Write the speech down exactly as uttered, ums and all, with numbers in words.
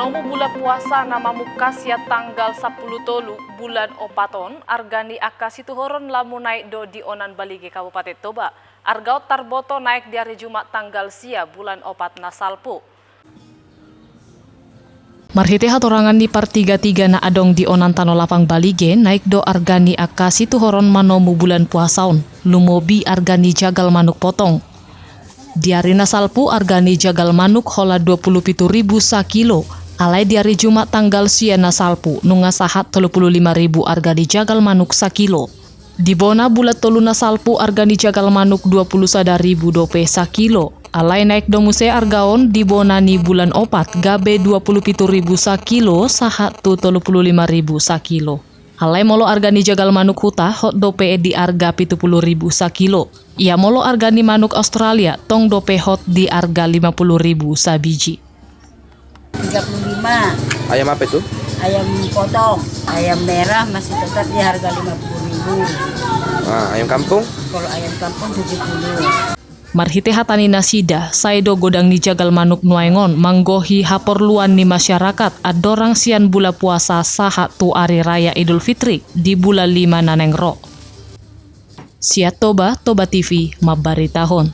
Nomu bulan puasa na mamungka sian tanggal sampulu tolu bulan opat on, arga ni angka situhoron lamu naik do di onan Balige Kabupaten Toba. Arga on tarboto naik di ari Jumat tanggal sia bulan opat na salpu. Marhite hatorangan ni partiga-tiga na adong di onan Tano Lapang Balige, naik do arga ni angka situhoron manomu bulan puasa on, lumobi arga ni jagal manuk potong. Di ari na salpu arga ni jagal manuk holan dua pulu pitu ribu sakilo, alai di ari Jumat tanggal sia na salpu nunga sahat tolu pulu lima ribu arga ni jagal manuk sakilo. Di bona bulan tolu na salpu arga ni jagal manuk dua pulu sada ribu dope sakilo. Alai naik do muse arga on di bona ni bulan opat gabe dua pulu pitu ribu sakilo sahat tu tolu pulu lima ribu sakilo. Alai molo arga ni jagal manuk huta hot dope di arga pitu pulu ribu sakilo. Ia molo arga ni manuk Australia tong dope hot di arga lima pulu ribu sabiji. Tiga puluh lima. Ayam apa itu? Ayam potong, ayam merah masih tetap di harga lima puluh ribu. Ah, ayam kampung? Kalau ayam kampung tujuh puluh. Marhite hata ni nasida, sai do godang ni jagal manuk nuaeng on manggohi haporluan ni masyarakat andorang sian bulan puasa sahat tu ari raya Idul Fitri di bulan lima na naeng ro. Sian Toba, Toba T V mambaritahon.